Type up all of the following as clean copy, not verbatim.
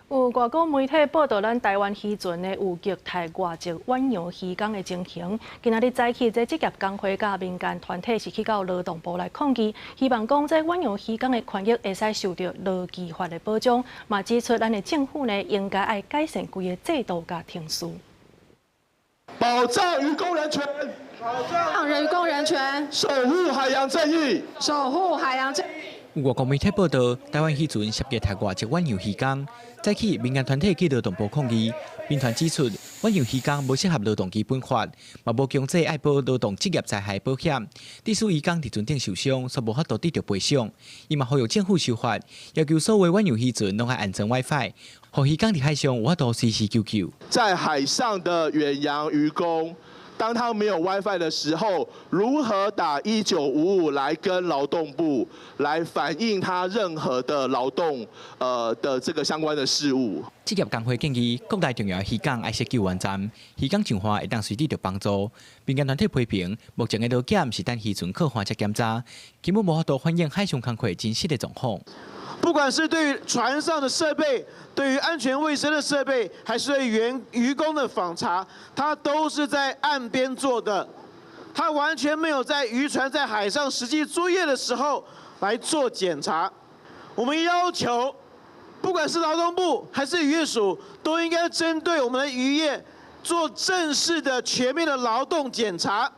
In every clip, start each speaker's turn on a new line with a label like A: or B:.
A: 有外國媒體報道，咱台灣漁船呢有虐待外籍遠洋漁工的情形。今仔日早起，這職業工會佮民間團體是去到勞動部來抗議，希望講這遠洋漁工的權益會使受著勞基法的保障。嘛指出，咱的政府呢應該愛改善規個制度佮程序。
B: 保障漁工人權，
C: 保障漁工人權，
B: 守護海洋正義，
C: 守護海洋正義。
D: 外國媒體報道，台灣漁船涉虐待外籍遠洋漁工，早起民間團體去勞動部抗議。民團指出，遠洋漁工無適合勞動基本法，嘛無強制愛保勞動職業災害保險，致使漁工佇船頂受傷，煞無法度得著賠償。伊嘛呼籲政府修法，要求所有遠洋漁船攏愛安裝 WiFi，予漁工佇海上有法度隨時求救。
B: 在海上的遠洋漁工，當他沒有 WiFi 的時候，如何打1955來跟勞動部來反映他任何的勞動的這個相關的事務？
D: 職業工會建議，國內重要漁港愛設救援站，漁工上岸會當隨得著幫助。民間團體批評，目前的勞檢是等漁船靠岸才檢查，根本無法度反映海上工課真實的狀況。
E: 不管是對於船上的設備，對於安全衛生的設備，還是對員漁工的訪查，他都是在岸邊做的，他完全沒有在漁船在海上實際作業的時候來做檢查。我們要求，不管是勞動部還是漁業署，都應該針對我們的漁業做正式的全面的勞動檢查。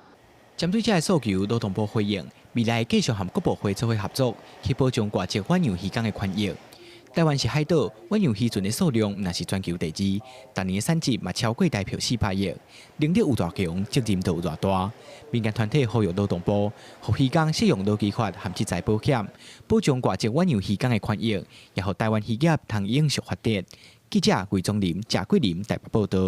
D: 針對這个訴求，勞動部回應，未來繼續和各部會做伙合作，去保障外籍遠洋漁工的權益。台灣是海島，遠洋漁船的數量若是全球第二，逐年的產值嘛超過台票400億，能力有偌強，責任就有偌大。民間團體呼籲勞動部，予漁工適用勞基法和職災保險，保障外籍遠洋漁工的權益，也予台灣漁業通永續發展。記者魏宗林、賈桂林台北報道。